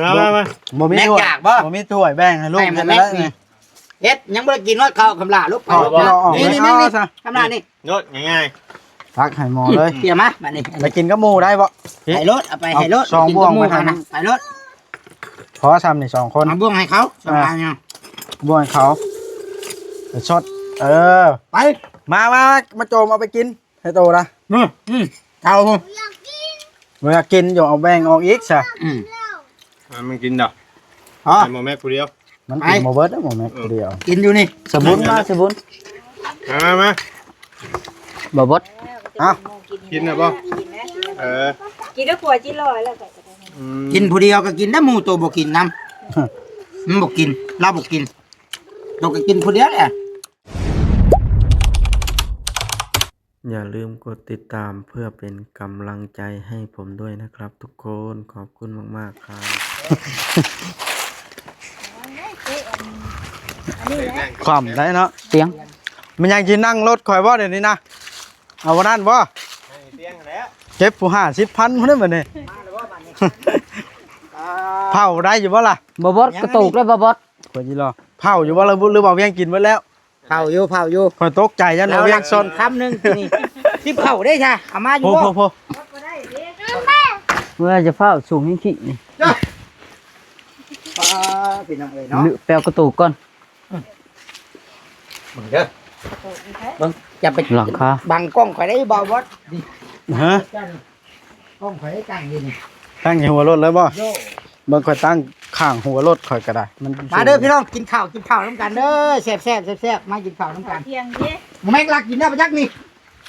ມາ ມາ ມາ ບໍ່ມີ ແມັກ ຖ້ວຍ ຢາກບໍ່? ບໍ່ມີຖ້ວຍແບ່ງໃຫ້ລູກ ໃຫ້ໝໍ ເຮັດແລ້ວ ແມັກນີ້ ເຮັດ ຍັງບໍ່ໄດ້ກິນຮອດເຂົ້າຄຳຫຼາລູກ ເອົາ ເອົາ ເອົາ ນີ້ ນີ້ ນີ້ ນີ້ ຄຳຫຼານີ້ ໂດດ ງ່າຍໆ ຕັກໃຫ້ໝໍເລີຍ ເອົາ ເອົາ ເອົາ ເອົາ ເອົາ ໄປກິນກັບໝູ່ໄດ້ບໍ່? ໃຫ້ໂລດ ເອົາໄປໃຫ້ໂລດ ເອົາ ສອງບ່ວງ ກິນກັບໝູ່ ໄປທາງນັ້ນ ຫັ້ນນະ ໄປໂລດ ພໍຊ່ຳນີ້ສອງຄົນ ເອົາບ່ວງໃຫ້ເຂົາ ເອີ ສອງອັນ ບ່ວງໃຫ້ເຂົາ ໄປຊົດ ເອີ ໄປ ມາ ມາ ມາ ມາໂຈມເອົາໄປກິນ ໃຫ້ໂຕນະ ອືມ ອືມ ເຂົ້າພຸ້ນ ບໍ່ຢາກກິນ ບໍ່ຢາກກິນ ຢາກເອົາແບ່ງອອກອີກຊະ ອືມ ໃຫ້ມັນກິນດອກ ອໍ ໃຫ້ໝໍແມັກຜູ້ດຽວ ມັນກິນ ໄປ ບໍ່ເບິດ ໝໍແມັກຜູ້ດຽວ ກິນຢູ່ນີ້ ສະບຸນມາ ສະບຸນ ມາ ມາ ມາ ບໍ່ເບິດ ເອົ້າ ກິນນະບໍ່? ເອີ ກິນແລ້ວຂົວຈິຫຼອຍແລ້ວ ອືມ ກິນຜູ້ດຽວກໍກິນໄດ້ ໝູ່ໂຕບໍ່ກິນນຳ ມັນບໍ່ກິນ ລາວບໍ່ກິນ ໂຕກໍກິນຜູ້ດຽວແຫຼະ. อย่าลืมกดติดตามเพื่อเป็นกำลังใจให้ผมด้วยนะครับทุกคน ขอบคุณมากๆ ครับ ຄວ່ຳໄດ້ເນາະ ຕຽງ ມັນຍັງຊິນັ່ງລົດຂ້ອຍບໍ່ ດຽວນີ້ນະ ເອົາບໍ່ນັ້ນບໍ່ ເກັບຜູ້ຫ້າສິບພັນພຸ້ນເດ້ບັດນີ້ ເຜົາໄດ້ຢູ່ບໍ່ລະ ບໍ່ບອດ ກະຕູກໄດ້ບໍ່ບອດ ຂ້ອຍຊິລໍ ເຜົາຢູ່ບໍ່ລະ ຫຼືວ່າວຽງກິນເບິດແລ້ວ? ເຜົາຢູ່ ເຜົາຢູ່ ຂ້ອຍຕົກໃຈ ຢ້ານວ່າວຽງຊອນ ຄຳໜຶ່ງນີ້ ຊິເຜົາໄດ້ຊະ ເອົາມາຢູ່ບໍ່? ໂພ ໂພ ໂພ ເມື່ອຈະເຜົາສູງແຮງຂີ້ນີ້ ປ້າ ພີ່ນ້ອງເອີຍເນາະ ແປວກະຕູກກ່ອນ ເບິ່ງເດີ ເບິ່ງ ຢ່າໄປ ຫຼັງຄາ ບັງກ້ອງຂ້ອຍໄດ້ ບໍ່ບອດ ຮະ? ກ້ອງຂ້ອຍຕັ້ງຢູ່ນີ້ ຕັ້ງຢູ່ຫົວລົດເລີຍບໍ່? ໂດ ເບິ່ງຂ້ອຍຕັ້ງຂ້າງຫົວລົດຂ້ອຍກໍໄດ້ ມັນ ມາເດີພີ່ນ້ອງ ກິນເຂົ້າ ກິນເຂົ້ານຳກັນເດີ ແຊບໆ ແຊບໆ ມາກິນເຂົ້ານຳກັນ ທ່ຽງເດ້ ໝູ່ແມັກລັກກິນໄດ້ປະຈັກນີ້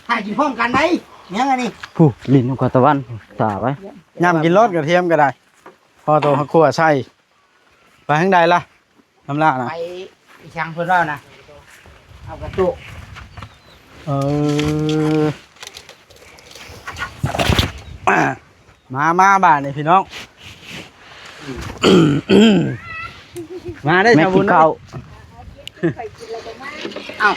ຖ້າກິນພ້ອມກັນໄດ໋ ຫຍັງອັນນີ້ ຜູ້ຫຼິ້ນຂອງຕາວັນ ຕາໄວ້ ຍາມກິນໂລດກະທຽມກໍໄດ້ ພໍໂຕເຮົາຂົ້ວໃສ່ ໄປທາງໃດລະ? ນ້ຳລະນະ ໄປອີ່ຫຍັງເພິ່ນເວົ້ານະ ເອົາກະຕຸ ເອີ ມາ ມາບາດນີ້ພີ່ນ້ອງ ມາເດີ ແມັກກິນເຂົ້າ ເອົ້າ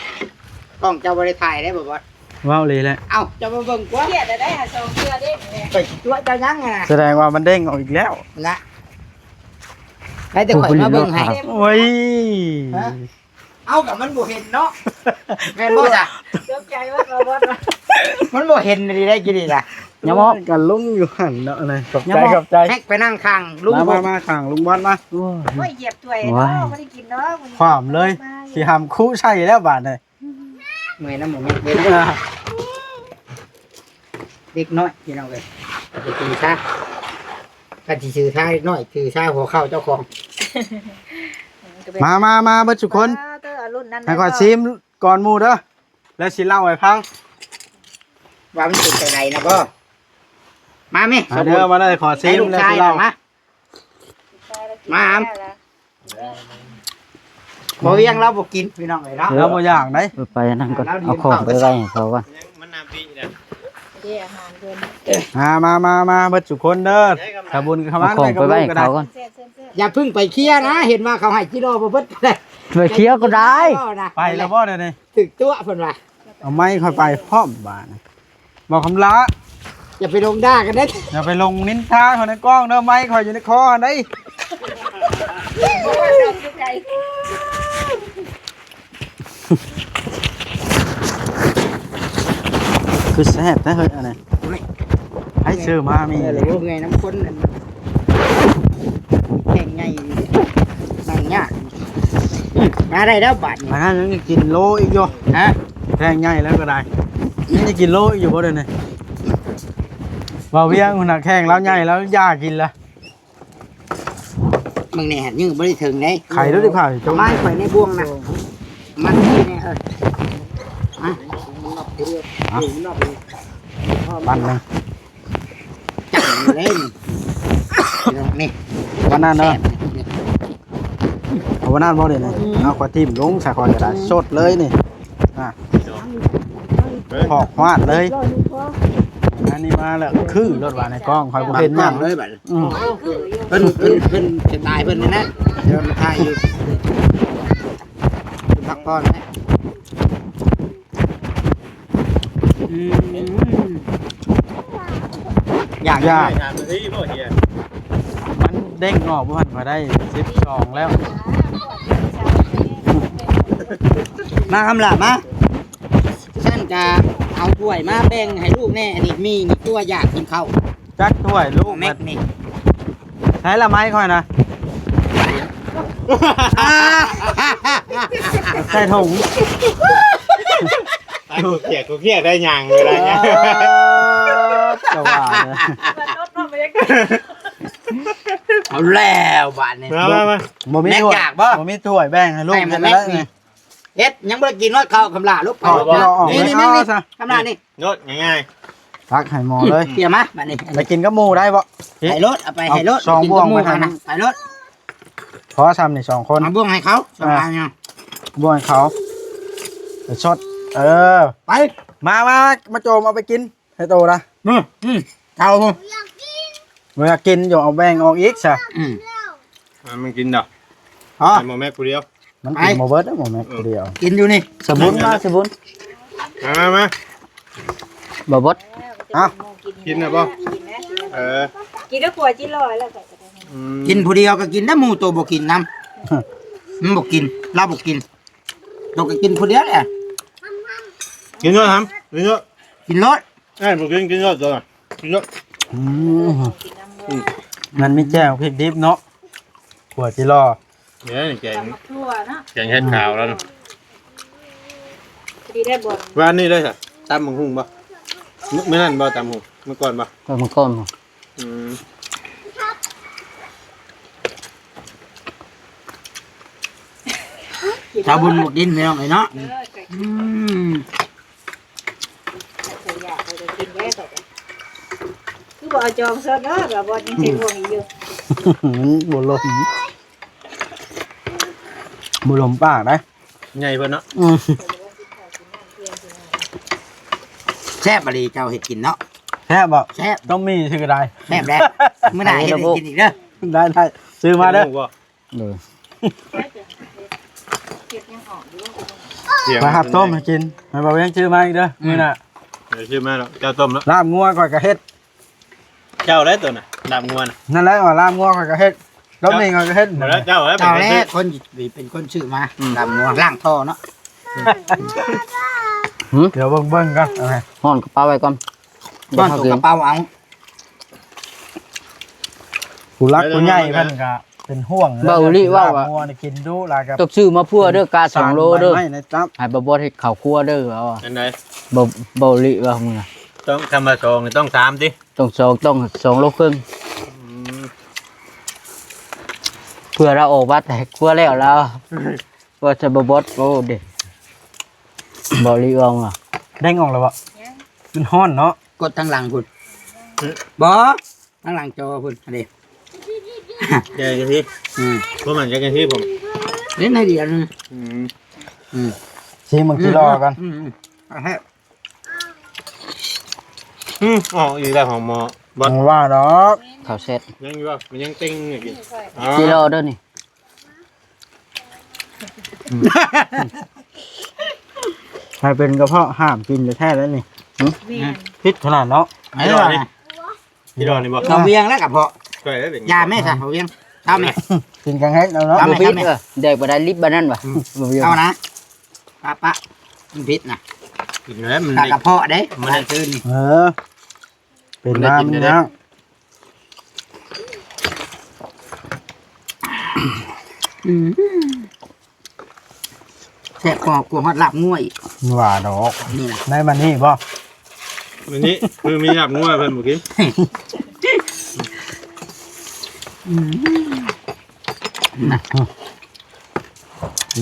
ກ້ອງເຈົ້າບໍ່ໄດ້ຖ່າຍໄດ້ບໍ່ບອດ? ເວົ້າເລີຍແຫຼະ ເອົ້າ ເຈົ້າມາເບິ່ງກວ່າ ເຄຍດໄດ້ຫາສອງເທື່ອເດ້ ຂ້ອຍຊິຕົວະເຈົ້າຫຍັງຫັ້ນນະ ສະແດງວ່າມັນເດ້ງອອກອີກແລ້ວນະ ໄດ້ແຕ່ຂ້ອຍມາເບິ່ງໃຫ້ ໂອ້ຍ ຮະ? ເອົ້າ ກໍມັນບໍ່ເຫັນເນາະ ແມ່ນບໍ່ຊະ? ຕົກໃຈວ່າບໍ່ ມັນບໍ່ເຫັນນີ້ໄດ້ກິນນີ້ນະ ຍາມອອກ ມັນກໍລົງຢູ່ຫັ້ນເນາະ ຂອບໃຈ ຂອບໃຈ ແຮັກໄປນັ່ງຂ້າງລຸງ ມາ ມາ ມາຂ້າງລຸງບອດມາ ໂອ້ຍ ໂອ້ຍ ຢຽບຖ້ວຍເນາະ ບໍ່ໄດ້ກິນເນາະ ຄວ່ຳເລີຍ ຊິຫຳຄຸໃສ່ແລ້ວບາດນີ້ ເມື່ອຍນຳໝູແມັກເດ້ ເດັກນ້ອຍພີ່ນ້ອງເອີຍ ຢ່າຖືຊາ ຄັນຊິຖືຊາເດັກນ້ອຍ ຖືຊາຫົວເຂົ່າເຈົ້າຂອງ ມາ ມາ ມາເບິດທຸກຄົນ ເອີ ເອີ ເອົາລຸ້ນນັ້ນ ໃຫ້ຂ້ອຍຊີມກ່ອນໝູ່ເດີ ແລ້ວຊິເລົ່າໃຫ້ຟັງ ວ່າມັນເປັນຈັ່ງໃດນະບໍ່ ມາແມ່ ມາເດີ ມາເດີ ຂໍຊີມແລ້ວຊິເລົ່າ ມາ ມາ ບໍ່ວຽງລາວບໍ່ກິນພີ່ນ້ອງເອີຍເນາະ ລາວບໍ່ຢາກໄດ໋ ໄປນັ້ນກ່ອນ ເອົາຂອງໄປໄວ້ໃຫ້ເຂົາກ່ອນ ມັນນຳປີນະ ເດ້ອາຫານເພິ່ນ ມາ ມາ ມາ ມາເບິດທຸກຄົນເດີ ຖ້າບຸນເຂົ້າມາ ເອົາຂອງໄປໄວ້ໃຫ້ເຂົາກ່ອນ ແຊບໆ ຢ່າເພິ່ງໄປເຄຍນະ ເຫັນວ່າເຂົາໃຫ້ຈິໂລບໍ່ເບິດ ໄປເຄຍກໍໄດ້ ໄປແລ້ວບໍ່ດຽວນີ້ ຖືກຕົວະເພິ່ນວ່າ ເອົາໄມ້ຂ້ອຍໄປພ້ອມບາດນີ້ ເວົ້າຄຳຫຼ້າ ຢ່າໄປລົງດ່າກັນເດ້ ຢ່າໄປລົງນິນທາເຂົາໃນກ້ອງເດີ ໄມ້ຂ້ອຍຢູ່ໃນຄໍຫັ້ນໃດ ຄືແຊບແທ້ເຮີ້ຍ ອັນນີ້ ໃຜຊື້ມາມີ ເມື່ອຍນຳຄົນ ແຂງໃຫຍ່ ນັ່ງຍາກ ມາໄດ້ແລ້ວບາດນີ້ ອັນນັ້ນຍັງກິນໂລອີກຢູ່ ຮະ ແຂງໃຫຍ່ແລ້ວກໍໄດ້ ຍັງກິນໂລອີກຢູ່ບໍ່ດຽວນີ້ ວ່າວຽງຫັ້ນນະ ແຂງລາວໃຫຍ່ ລາວຢ່າກິນລະ ມຶງນີ້ຫາຍື້ບໍ່ໄດ້ເຖິງເດ້ ໄຂ່ລະທີ່ຜ່ານ ມາໃຫ້ຂ້ອຍໃນບ່ວງນະ ມັນນີ້ແນ່ ເອີ ມາ ປັນໜຶ່ງ ຈັບເລີຍ ນີ້ ປານນັ້ນເນາະ ເອົາປານນັ້ນບໍ່ເດນີ້ ເອົາຂ້ອຍຖິ້ມລົງໃສ່ຂ້ອຍກໍໄດ້ ສົດເລີຍນີ້ ອ່ະ ພອກຫວາດເລີຍ ອັນນີ້ມາແລ້ວຄືລົດວ່າໃນກ້ອງຂ້ອຍບໍ່ເຫັນຫຍັງ ບັງກ້ອງເລີຍບັດ ອືມ ເພິ່ນ ເພິ່ນ ເພິ່ນສະຕາຍເພິ່ນນີ້ນະ ດຽວມາຖ່າຍຢູ່ ເພິ່ນພັກຜ່ອນແລ້ວ ອືມ ຢາກ ຢາກ ມັນ ເດ້ງອອກບໍ່ທັນ ຂ້ອຍໄດ້ສິບສອງແລ້ວ. ມາຄຳຫຼ້າມາ ຊັ້ນກະເອົາຖ້ວຍມາແບ່ງໃຫ້ລູກແດ່. ອັນນີ້ມີນີ້ຕົວຢາກກິນເຂົ້າ. ຈັກຖ້ວຍລູກ ແມັກນີ້ ໃຊ້ລະໄມ້ຂ້ອຍນະ ໃສ່ຖົງ. ກູເກຍ ກູເກຍໄດ້ຫຍັງເວລາເນີ້ຍ ຈະວ່າເລີຍ. ເອົາແລ້ວບາດນີ້ ມາ ມາ ມາ ບໍ່ມີຖ້ວຍ ແມັກຢາກບໍ່? ບໍ່ມີຖ້ວຍແບ່ງໃຫ້ລູກ ໃຫ້ໝໍແມັກນີ້. ເຮັດຫຍັງບໍ່ໄດ້ກິນຮອດເຂົ້າຄຳຫຼ້າລູກ. ເອົາ ເອົາ ນີ້ ນີ້ ນີ້ ຄຳຫຼ້ານີ້ ໂລດງ່າຍໆ ຕັກໃຫ້ໝໍເລີຍ. ເອົາມາບາດນີ້ ໄປກິນກັບໝູ່ໄດ້ບໍ່? ໃຫ້ໂລດ ເອົາໄປໃຫ້ໂລດ ສອງບ່ວງ ໄປກິນກັບໝູ່ຫັ້ນນະ ຫັ້ນນະ ໄປໂລດ. ພໍຊ່ຳນີ້ສອງຄົນ ເອົາບ່ວງໃຫ້ເຂົາ ສອງອັນເນາະ ບ່ວງໃຫ້ເຂົາ ໄປຊົດ. ເອີ ໄປ ມາ ມາ ມາໂຈມເອົາໄປກິນ ໃຫ້ໂຕນະ. ອືມ ອືມ ເຂົາບໍ່ຢາກກິນ ບໍ່ຢາກກິນ ຢາກເອົາແບ່ງອອກອີກຊະ. ອືມ ໃຫ້ມັນກິນດອກ ພໍ ໃຫ້ໝໍແມັກຜູ້ດຽວ. ມັນກິນ ໄປ ບໍ່ເບິດ ໝໍແມັກຜູ້ດຽວ. ກິນຢູ່ນີ້ ສະບຸນມາ ສະບຸນ ມາ ມາ ມາ ບໍ່ເບິດ. ເອົ້າ ກິນແລ້ວບໍ່? ກິນແລ້ວ ເອີ ກິນແລ້ວ ຂົວຈິຫຼອຍແລ້ວ. ອືມ ກິນຜູ້ດຽວກໍກິນໄດ້ ໝູ່ໂຕບໍ່ກິນນຳ ມັນບໍ່ກິນ ລາວບໍ່ກິນ ໂຕກໍກິນຜູ້ດຽວແຫຼະ. ກິນໂລດຫຳ ກິນໂລດ ກິນໂລດ. ເອີ ບໍ່ກິນ ກິນໂລດໂຕ ກິນໂລດ. ອືມ ອືມ ມັນມີແຈ່ວພິກດິບເນາະ ຂົວຈິຫຼໍ. ເອີ ແກງ ໝາກຖົ່ວເນາະ ແກງເຫັດຂາວລາວນະ. ພໍດີໄດ້ບ່ອນ ວານນີ້ໄດ້ຊະ ຕຳບັກຫຸ່ງບໍ່? ມື້ ມື້ນັ້ນບໍ່ຕຳບັກຫຸ່ງ? ມື້ກ່ອນບໍ່? ເອີ ມື້ກ່ອນບໍ່? ອືມ ຊາວບຸນບໍ່ກິນ ພີ່ນ້ອງເອີຍເນາະ. ເອີ ອືມ ຂ້ອຍຢາກ ຂ້ອຍກໍກິນແດ່. ຂ້ອຍກໍ ຄືບໍ່ເອົາຈອງເຊີດເດີ ລະບໍ່ ຍັງຊິຫ່ວງອີກຢູ່. ມັນບໍ່ລົມ ບໍ່ລົມປາກໄດ໋ ໃຫຍ່ເພິ່ນເນາະ. ອືມ ແຊບອີ່ຫຼີ ເຈົ້າເຮັດກິນເນາະ. ແຊບບໍ່? ແຊບ ຕ້ອງມີຊື່ກະໄດ້. ແຊບແລ້ວ ມື້ໜ້າເຮັດໃຫ້ກິນອີກເດີ. ໄດ້ ໄດ້ ຊື້ມາເດີ. ໂດຍ ມາຮັບຕົ້ມໃຫ້ກິນ ໃຫ້ບ່າວວຽງຊື້ມາອີກເດີ ອືມ ມື້ໜ້າ. ເດີ ຊື້ມາແລ້ວ ເຈົ້າຕົ້ມແລ້ວ. ລາບງົວຂ້ອຍກໍເຮັດ ເຈົ້າໄດ້ໂຕນະ ລາບງົວນະ. ນັ້ນແຫຼະ ວ່າລາບງົວຂ້ອຍກໍເຮັດ ລາບນີ້ຂ້ອຍກໍເຮັດ. ແລ້ວເຈົ້າ ເຈົ້າແຫຼະ ເປັນຄົນຊື້ ເປັນຄົນຊື້ມາ ອືມ ລາບງົວ ລ້າງທໍ່ເນາະ. ຫື ດຽວເບິ່ງໆກ່ອນ ເອົາໃຫ້ ຮ້ອນກະເປົາໄວ້ກ່ອນ. ກ້ອນໂຕກະເປົາເອົາ. ຜູ້ຫຼັກຜູ້ໃຫຍ່ເພິ່ນກະເປັນຫ່ວງ. ເບົາອີ່ຫຼີເວົ້າວ່າ ງົວນີ້ກິນດຸຫຼາຍ ກະຕ້ອງຊື້ມາເພື່ອເດີ ກາສອງໂລເດີ ໃຫ້ບໍ່ບອດເຮັດເຂົ້າຄົວເດີ. ເອົາອັນໃດ? ເບົາ ເບົາອີ່ຫຼີເວົ້າ ຕ້ອງ ຄຳວ່າສອງນີ້ຕ້ອງສາມຕິ? ຕ້ອງສອງ ຕ້ອງສອງໂລເຄິ່ງ. ອືມ ເພື່ອລາວອອກບັດໃຫ້ຄົວແລ້ວລາວ ວ່າຈະບໍ່ບອດ. ໂອ້ເດ ບໍ່ລີອອງອະ ແດງອອກແລ້ວບໍ່? ຍັງ ມັນຮ້ອນເນາະ. ກົດທາງຫຼັງພຸ້ນ ບໍ່ ທາງຫຼັງຈໍພຸ້ນ ອັນນີ້ ແກງກະທິ. ອືມ ບໍ່ແມ່ນແກງກະທິ ຜົມເຫັນໜ້ອຍດຽວໜຶ່ງ. ອືມ ອືມ ຊີມເບິ່ງ ອືມ ຈິລໍກ່ອນ. ອືມ ອືມ ເອົາແທ້. ອືມ ອອກອີກແລ້ວຂອງໝໍ້ ບໍ່ວ່າດອກ ເຂົ້າແຊບ ຍັງຢູ່ບໍ່? ມັນຍັງເຕັງຢູ່ກິນ. ອໍ ຈິລໍເດີນີ້. ໃຜເປັນກະເພາະຫ້າມກິນແທ້ໆ ແລ້ວນີ້. ຫື ແມ່ນ ຜິດຂະໜາດເນາະ. ຈິລໍນີ້ ຈິລໍນີ້ບໍ່? ເຂົາວຽງແລ້ວກະເພາະ ຢາແມ່ຊະ ເຂົາວຽງ. ເອົາແມ່ ກິນກັນເຮັດເອົາເນາະ. ເອົາແມ່ ບໍ່ຜິດ ເອີ ແດກບໍ່ໄດ້ລິບບາດນັ້ນຫວາ. ອືມ ເອົານະ ປະ ປະ ມັນຜິດນະ. ກິນແລ້ວມັນ ກະເພາະເດ້ ມັນຄືນນີ້. ເອີ ເປັນມາມັນຍາກ. ອືມ ແຊບກວ່າ ກວ່າຮອດລາບງົວອີກ. ວ່າດອກ ນີ້ນະ ໃນມານີ້ບໍ່? ມານີ້ ຄືມີລາບງົວເພິ່ນບໍ່ກິນ. ອືມ ນະ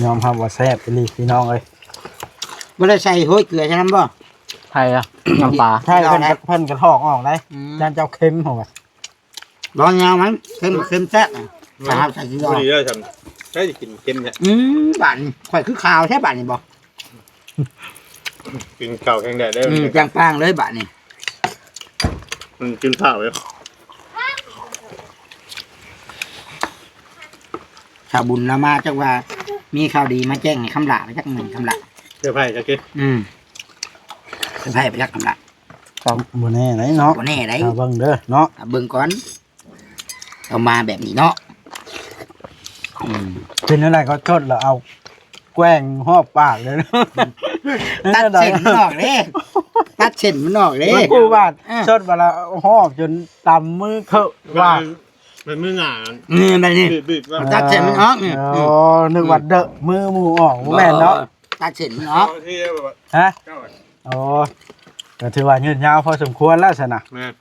ຍອມຮັບວ່າແຊບອີ່ຫຼີ ພີ່ນ້ອງເອີຍ. ບໍ່ໄດ້ໃສ່ໂຮຍເກືອໃສ່ນຳບໍ່? ໃສ່ລະ ນ້ຳປາ ໃສ່ເພິ່ນ ເພິ່ນກະຖອກອອກໄດ໋. ອືມ ຢ້ານເຈົ້າເຄັມເຮົາວ່າ. ລອງຍາວມັນ ເຄັມ ເຄັມແຊບນະ. ອືມ ຖ້າເຮົາໃສ່ ພໍດີເດີ ຊ່ຳ ໃຜຊິກິນເຄັມແທ້. ອືມ ບາດນີ້ຂ້ອຍຄືຂາວແທ້ບາດນີ້ບໍ່? ກິນເຂົ້າແຂງແດດເດີ. ອືມ ຈັ່ງປາງເລີຍບາດນີ້. ມັນກິນເຂົ້າເລີຍ. ຊາວບຸນລາວມາ ຈັກວ່າມີຂ່າວດີມາແຈ້ງໃຫ້ຄຳຫຼ້າ ຈັກແມ່ນຄຳຫຼ້າ ເຊີໄພຈັກຕິ. ອືມ ເຊີໄພໄປຈັກຄຳຫຼ້າ. ກໍບໍ່ແນ່ໄດ໋ເນາະ ບໍ່ແນ່ໄດ໋. ຖ້າເບິ່ງເດີເນາະ ຖ້າເບິ່ງກ່ອນ. ເຂົ້າມາແບບນີ້ເນາະ. ອືມ ເປັນແນວໃດກໍຊົດແລ້ວເອົາແກວ່ງຮອບປາກເລີຍ. ຕັດເສັ້ນມັນອອກເດ້ ຕັດເສັ້ນມັນອອກເດ້. ມັນກູບາດ ເອີ ຊົດບາດລະຮອບຈົນຕຳມືເຄີບາດ ເປັນມືໜ້າ ນີ້ແບບນີ້ ບີບໆ ຕັດເສັ້ນມັນອອກນີ້. ອໍ ອືມ ນຶກວ່າເດີະມືໝູ່ອອກ ບໍ່ແມ່ນເນາະ ຕັດເສັ້ນມັນອອກ. ຮະ? ອໍ ກໍຖືວ່າຍືດຍາວພໍສົມຄວນແລ້ວຊັ້ນນະ. ແມ່ນ.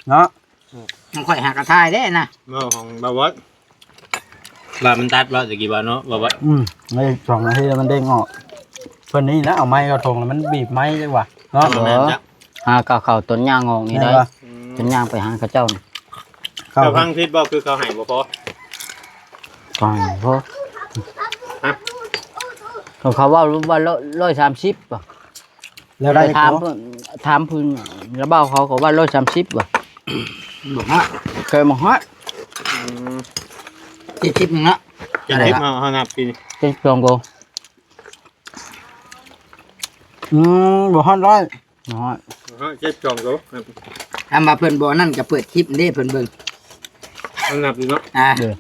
ເນາະ ຂອງຂ້ອຍຫາກະຖ່າຍເດ້ນະ ເວົ້າຂອງບ່າວບອດ ວ່າມັນຕັດບໍ່ຕະກີ້ວ່າເນາະ ບ່າວບອດ. ອືມ ໃນສອງນາທີແລ້ວມັນເດ້ງອອກ. ເພິ່ນນີ້ນະ ເອົາໄມ້ເຂົ້າຖົງແລ້ວມັນບີບໄມ້ຈັກວ່າເນາະ. ບໍ່ແມ່ນ ຫາກະເຂົ້າຕົ້ນຫຍ້າງອກນີ້ໄດ້ ແມ່ນບໍ່? ອືມ ຕົ້ນຫຍ້າງໄປຫາເຂົາເຈົ້ານີ້. ເຈົ້າຟັງຜິດບໍ່ ຄືເຂົາໃຫ້ບໍ່ພໍ? ກໍໃຫ້ບໍ່ພໍ. ຮະ? ເຂົາ ເຂົາເວົ້າວ່າຮ້ອຍສາມສິບບໍ່? ແລ້ວໄດ້ ໄປຖາມ ຖາມເພິ່ນ ລະເບົາເຂົາກໍວ່າຮ້ອຍສາມສິບວ່າ ບໍ່ຮອດ ເຄີຍບໍ່ຮອດ. ອືມ ເຈັດສິບໜຶ່ງເນາະ ເຈັດສິບ ເຮົາ ເຮົານັບປີນີ້ ເຈັດສິບສອງໂກ. ອືມ ບໍ່ຮອດຮ້ອຍ ບໍ່ຮອດ ບໍ່ຮອດ ເຈັດສິບສອງໂກ. ຄຳວ່າເພິ່ນບໍ່ນັ້ນກໍເປີດຄລິບເດ້ ເພິ່ນເບິ່ງ ເຮົານັບຢູ່ເນາະ. ອ່າ ເອີ.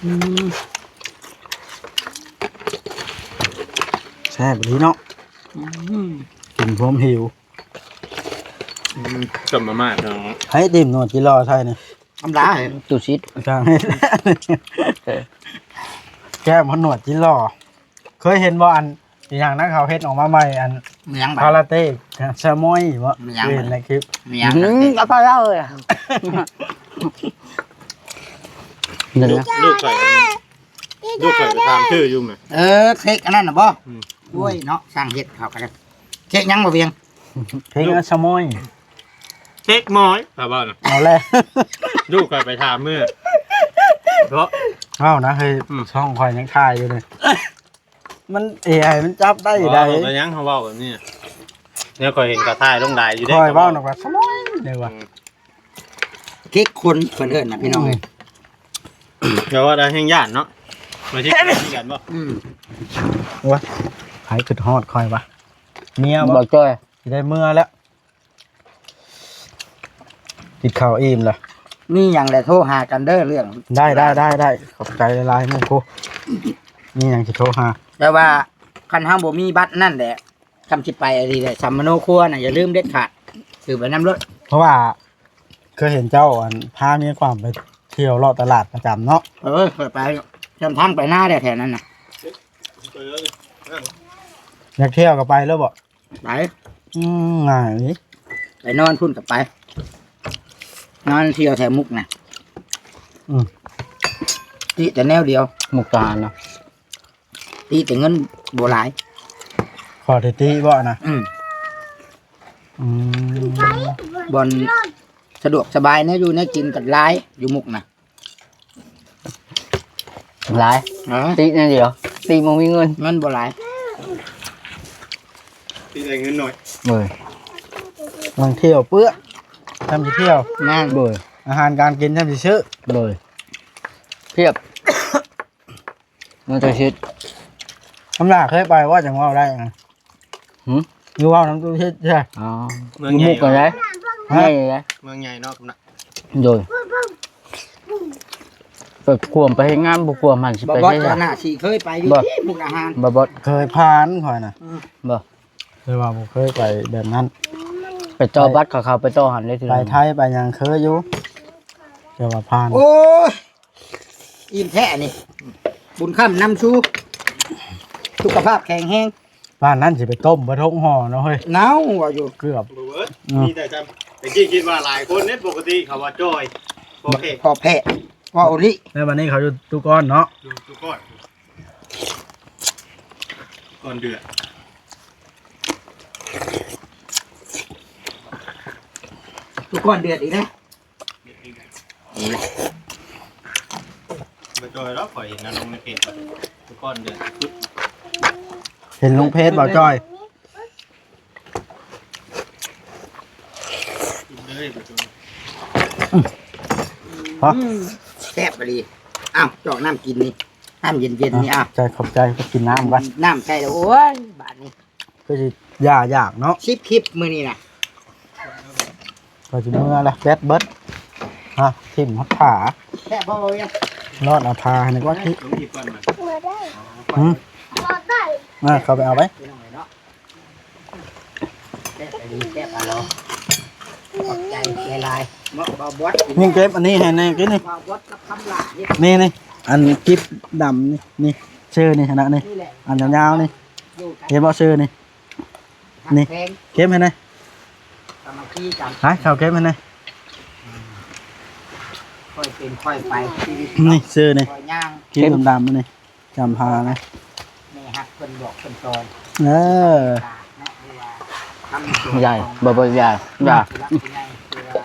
ອືມ ແຊບອີ່ຫຼີເນາະ. ອືມ ກິນພວມຫິວ. ອືມ ຕົ້ມມາມ່າເນາະ. ໃຜຖິ້ມໜວດຈິຫຼໍ່ໃສ່ນີ້? ທຳລາຍ ຕູ້ຊິດ ຊ່າງ ແກ້ມມັນໜວດຈິຫຼໍ່. ເຄີຍເຫັນບໍ່ ອັນ ອີຫຍັງນະ ເຂົາເຮັດອອກມາໃໝ່ ອັນ ມີຫຍັງບາດ ຄາຣາເຕ້ ສະໂມຍບໍ່? ມີຫຍັງ ເຫັນໃນຄລິບ ມີຫຍັງ ອືມ ຄາຣາເຕ້ ກໍພໍເລົ່າເລີຍ. ນັ້ນລະ ລູກ ລູກຂ້ອຍ ລູກຂ້ອຍກໍຖາມຊື່ຢູ່ແມະ. ເອີ ເຄັກອັນນັ້ນນະບໍ່? ອືມ ໂອ້ຍເນາະ ຊ່າງເຮັດເຂົາກໍໄດ້. ເຄັກຫຍັງບໍ່ວຽງ? ເຄັກສະໂມຍ ເຄັກໝອຍ ຖ້າເວົ້ານະ ເອົາແລ້ວ ລູກຂ້ອຍໄປຖາມມື້ ເພາະ ເວົ້ານະເຮີ້ຍ ອືມ ຊ່ອງຂ້ອຍຍັງຖ່າຍຢູ່ເລີຍ. ມັນ ເອໄອ ມັນຈັບໄດ້ໃດ. ເວົ້າໄປຫຍັງ ເຮົາເວົ້າແບບນີ້ ແນວຂ້ອຍເຫັນເຂົາຖ່າຍລົງຫຼາຍຢູ່ເດ້. ຂ້ອຍເວົ້ານຳວ່າສະໂມຍເດ້ວ່າ ອືມ ເຄັກຄົນເພິ່ນເອີ້ນນະ ພີ່ນ້ອງເອີຍ. ແຕ່ວ່າໄດ້ແຮງຢ້ານເນາະ ມາທີ່ເຄັກກັນບໍ່? ອືມ ໂອ້ຍ ໃຜຄິດຮອດຂ້ອຍວະ ເມຍບໍ່? ບໍ່ຈ້ອຍ ຊິໄດ້ເມືອແລ້ວ. ກິນເຂົ້າອີ່ມລະ ມີຫຍັງແຫຼະໂທຫາກັນເດີເລື່ອງ. ໄດ້ ໄດ້ ໄດ້ ໄດ້ ຂອບໃຈຫຼາຍໆ ໝູ່ກູ ມີຫຍັງຊິໂທຫາ. ແຕ່ວ່າຄັນເຮົາບໍ່ມີບັດນັ້ນແຫຼະ ຄຳຊິໄປອັນນີ້ແຫຼະ ສຳມະໂນຄົວນະ ຢ່າລືມເດັດຂາດ ຖືໄປນຳໂລດ. ເພາະວ່າເຄີຍເຫັນເຈົ້າ ອັນ ພາເມຍຂວັນໄປທ່ຽວເລາະຕະຫຼາດປະຈຳເນາະ. ເອີ ຂ້ອຍໄປ ຈຳທາງໄປນາແຫຼະແຖວນັ້ນນະ. ຢາກທ່ຽວກໍໄປເລີຍບໍ່? ໄປ ອືມ ງ່າຍເລີຍ ໄປນອນພຸ້ນກໍໄປ ນອນທ່ຽວແຖວມຸກນະ. ອືມ ຕິແຕ່ແນວດຽວ ມຸກດາຫານນະ ຕິແຕ່ເງິນບໍ່ຫຼາຍ. ຂໍແຕ່ຕິບໍ່ນະ? ອືມ ອືມ ບ່ອນສະດວກສະບາຍ ແນວຢູ່ແນວກິນກໍຫຼາຍຢູ່ມຸກນະ. ຫຼາຍ ເອີ ຕິແນວດຽວ ຕິບໍ່ມີເງິນ ເງິນບໍ່ຫຼາຍ ຕິໄດ້ເງິນໜ້ອຍ. ໂດຍ ບາງທ່ຽວເປື້ອນ ຊ່ຳຊິທ່ຽວ. ແມ່ນ ໂດຍ ອາຫານການກິນຊ່ຳຊິຊື້. ໂດຍ ພຽບ ເງິນຕົວຊິດ. ຄຳຫຼ້າເຄີຍໄປບໍ່ ຈັ່ງເວົ້າໄດ້ນະ? ຫື? ຢູ່ເວົ້ານຳຕູ້ຊິດໃຊ່. ອໍ ເມືອງໃຫຍ່ ຢູ່ມຸກກໍໄດ້ ຮະ? ໃຫຍ່ເດ້ ເມືອງໃຫຍ່ເນາະ ຄຳຫຼ້າ. ໂດຍ ໄປກວມໄປເຮັດງານ ບໍ່ກວມຫັ້ນຊິໄປເຮັດຫຍັງ? ບໍ່ບອດ ເຈົ້າໜ້າຊິເຄີຍໄປຢູ່ ບໍ່ ທີ່ມຸກດາຫານ. ບໍ່ບອດ ເຄີຍຜ່ານຂ້ອຍນະ. ອືມ ບໍ່ ແຕ່ວ່າບໍ່ເຄີຍໄປແບບນັ້ນ. ໄປຕໍ່ບັດ ເຂົາເຂົ້າໄປຕໍ່ຫັ້ນເດ້ ໄປໄທໄປຫຍັງເຄີຍຢູ່ ແຕ່ວ່າຜ່ານ. ໂອ້ຍ ອີ່ມແທ້ອັນນີ້ ບຸນຄ້ຳນຳຊູ ສຸຂະພາບແຂງແຮງ. ບ້ານນັ້ນຊິໄປຕົ້ມປາທົ່ງຫໍ່ເນາະເຮີ້ຍ ເນົ່າວ່າຢູ່ ເກືອບ ບໍ່ເບີດ. ອືມ ມີແຕ່ຈຳ ແຕ່ກີ້ຄິດວ່າຫຼາຍຄົນເດ້ ປົກກະຕິເຂົາວ່າຈ່ອຍ ພໍແພະ ພໍແພະ ເວົ້າອີ່ຫຼີ. ແລ້ວບັດນີ້ເຂົາຢູ່ຕຸກອນເນາະ ຢູ່ຕຸກອນ ກ່ອນເດືອດ ຕຸກອນເດືອດອີກແລ້ວ. ບໍ່ຈ່ອຍດອກ ຂ້ອຍເຫັນລະລົງໃນເພຈ ທຸກຄົນເດີ ເຫັນລົງເພຈບໍ່ຈ່ອຍ? ກິນເລີຍບໍ່ຈ່ອຍ. ອືມ ຮະ ອືມ ແຊບອີ່ຫຼີ. ອ້າວ ຈອກນ້ຳກິນນີ້ ນ້ຳເຢັນໆນີ້. ອ້າວ ຂອບໃຈ ຂອບໃຈ ໄປກິນນ້ຳກ່ອນ ນ້ຳໃກ້ແລ້ວ. ໂອ້ຍ ບາດນີ້ ກໍຊິຢ່າຢາກເນາະ ສິບຄລິບມື້ນີ້ນະ ກໍຊິເມືອລະ ແບັດເບິດ ຮະ ຖິ້ມຮັກຜາ ແຊບບໍ່ເວີຍ ລອດເອົາຜາໃຫ້ໜ່ອຍກ່ອນ ເມື່ອໄດ້ ຫືມ ມາ ເຂົ້າໄປເອົາໄປ ພີ່ນ້ອງເອີຍເນາະ ແຊບອີ່ຫຼີ ແຊບອະລໍ ຂອບໃຈຫຼາຍໆ ເນາະ ບ່າວບອດ ຍິ່ງເກັບອັນນີ້ໃຫ້ແດ່ກິນນີ້ ບ່າວບອດກັບຄຳຫຼ້າເຮັດ ນີ້ໆ ອັນກິບດຳນີ້ ນີ້ ຊື່ນີ້ຫັ້ນນະນີ້ ນີ້ແຫຼະ ອັນຍາວໆນີ້ ຢູ່ກັນ ເຫັນບໍ່ຊື່ນີ້ ນີ້ ແຂງ ເກັບໃຫ້ແດ່ ສາມັກຄີກັນ ໃຫ້ເຂົາເກັບໃຫ້ແດ່ ຄ່ອຍເປັນຄ່ອຍໄປ ຊີວິດ ນີ້ຊື່ນີ້ ຄ່ອຍຍ່າງ ກິບດຳໆນີ້ ຈຳພານະ ແມ່ຮັກເພິ່ນບອກເພິ່ນສອນ ເອີ ເນາະ ຫຼືວ່າຄຳສອນ ຢາຍ ຂອງ ບໍ່ ບໍ່ ຢາຍ ຢາຍ ຜູ້ຫຼັກຜູ້ໃຫຍ່ ຫຼືວ່າ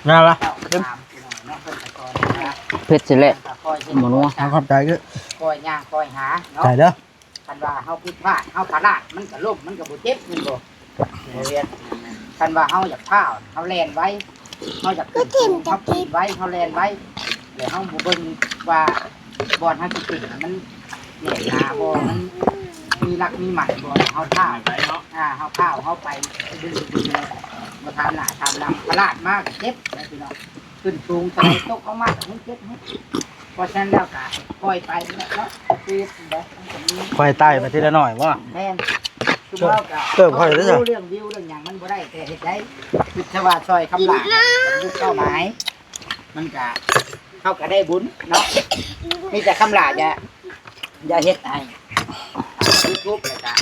ງາມລະ ເຈົ້າຕາມ ພີ່ນ້ອງເນາະ ເພິ່ນກໍສອນວ່າ ເຜັດຊິແຫຼະ ກໍຄ່ອຍເຮັດ ບໍ່ນົວ ຄ່ອຍສ້າງ ຂອບໃຈເດີ້ ຄ່ອຍຍ່າງຄ່ອຍຫາເນາະ ໃຈເດີ້ ຄັນວ່າເຮົາຜິດພາດ ເຮົາພະລາດ ມັນກໍລົ້ມ ມັນກໍບໍ່ເຈັບ ແມ່ນບໍ່? ບໍ່ແມ່ນ ຄັນວ່າເຮົາຢາກພ້າວ ເຮົາແລ່ນໄວ ເຮົາຢາກຂຶ້ນສູງ ເຮົາປີນໄວ ເຮົາແລ່ນໄວ ແລ້ວເຮົາບໍ່ເບິ່ງວ່າບ່ອນເຮົາຊິຂຶ້ນມັນແໜ້ນໜາບໍ່ ມັນມີຫຼັກມີໝັ້ນບໍ່ ເຮົາພ້າວ ອ່າ ເຮົາພ້າວ ເຮົາໄປດຶງໆ ບໍ່ຖາມໜ້າຖາມຫຼັງ ພະລາດມາກໍເຈັບນະພີ່ນ້ອງ ຂຶ້ນສູງ ສະໄລຕົກລົງມາກໍຍັງເຈັບ ເພາະສະນັ້ນແລ້ວກໍປ່ອຍໄປເນາະ ຊີວິດເນາະ ມັນກໍມີ ຄ່ອຍໄຕ່ໄປທີລະໜ້ອຍບໍ? ແມ່ນ ຄືເຮົາກໍ ເຕີບຂ້ອຍເດ້ ເລື່ອງວິວເລື່ອງຫຍັງມັນບໍ່ໄດ້ແຕ່ເຮັດໄດ້ ຄືຖ້າວ່າຊ່ອຍຄຳຫຼ້າບັນລຸເປົ້າໝາຍ ມັນກໍ ເຮົາກໍໄດ້ບຸນເນາະ ມີແຕ່ຄຳຫຼ້າຢ່າ ຢ່າເຮັດໃຫ້ຢູທູບ ແລ້ວກໍ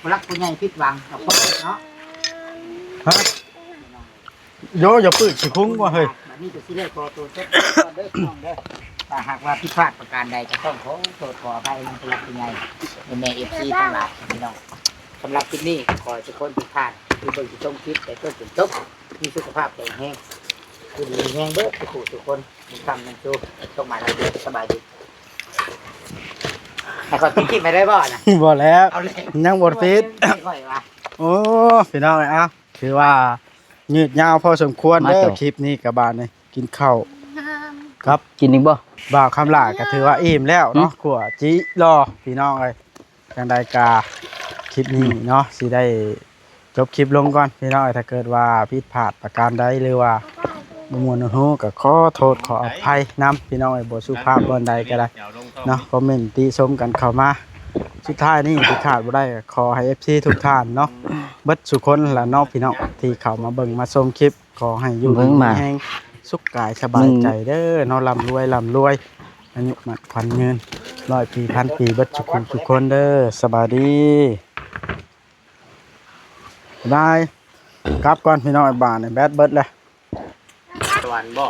ຜູ້ຫຼັກຜູ້ໃຫຍ່ຜິດຫວັງກໍພໍເນາະ ຮະ? ໂຢ ຢ່າປຶກຊິຄຸງວ່າເຮີ້ຍ ບັດນີ້ກໍຊິໄດ້ຂໍຕົວຈົບກ່ອນເດີພີ່ນ້ອງເດີ ຖ້າຫາກວ່າຜິດພາດປະການໃດກໍຕ້ອງຂໍໂທດຂໍອະໄພນຳຜູ້ຫຼັກຜູ້ໃຫຍ່ ແມ່ໆ ເອັຟຊີ ທັງຫຼາຍພີ່ນ້ອງ ສຳລັບຄລິບນີ້ກໍຂໍໃຫ້ທຸກຄົນທີ່ຜ່ານທີ່ເບິ່ງທີ່ຊົມຄລິບໄດ້ຈົນຈົນຈົບ ມີສຸຂະພາບແຂງແຮງ ຢູ່ດີມີແຮງເບິດທຸກຜູ້ທຸກຄົນ ບຸນຄຳນຳສູ່ ໂຊກໝານນຳສູ່ ສະບາຍດີ ໃຫ້ຂ້ອຍປິດຄລິບໃຫ້ໄດ້ບໍ່ນະ? ບໍ່ແລ້ວ ເອົາແລ້ວ ຍັງບໍ່ປິດ ຂ້ອຍວ່າ ໂອ້ ພີ່ນ້ອງເອີຍ ເອົາ ຖືວ່າຍືດຍາວພໍສົມຄວນເດີ ມາເຈົ້າ ຄລິບນີ້ກະບາດນີ້ ກິນເຂົ້າກັບ ກິນອີກບໍ່? ບ່າວຄຳຫຼ້າກະຖືວ່າອີ່ມແລ້ວເນາະ ຫືມ ຂົ້ວຈິລໍ ພີ່ນ້ອງເອີຍ ຈັ່ງໃດກະຄລິບນີ້ເນາະ ຊິໄດ້ຈົບຄລິບລົງກ່ອນ ພີ່ນ້ອງເອີຍ ຖ້າເກີດວ່າຜິດພາດປະການໃດ ຫຼືວ່າບໍ່ມ່ວນຫູກະຂໍໂທດຂໍອະໄພນຳ ພີ່ນ້ອງເອີຍ ບໍ່ສຸພາບບ່ອນໃດກະໄດ້ເນາະ ຄອມເມັນຕິຊົມກັນເຂົ້າມາ ສຸດທ້າຍນີ້ທີ່ຂາດບໍ່ໄດ້ ຂໍໃຫ້ເອັຟຊີທຸກທ່ານເນາະ ເບິດສູ່ຄົນລະເນາະ ພີ່ນ້ອງ ທີ່ເຂົ້າມາເບິ່ງມາຊົມຄລິບ ຂໍໃຫ້ຢູ່ດີມີແຮງ ສຸກກາຍສະບາຍໃຈເດີເນາະ ລ່ຳລວຍ ລ່ຳລວຍ ອາຍຸໝັ້ນຂວັນຍືນ ຮ້ອຍປີ ພັນປີ ເບິດສູ່ຄົນທຸກຄົນເດີ ສະບາຍດີ ບາຍ ກັບກ່ອນ ພີ່ນ້ອງ ບາດນີ້ແບັດເບິດແລ້ວ ສະຫວັນບໍ່?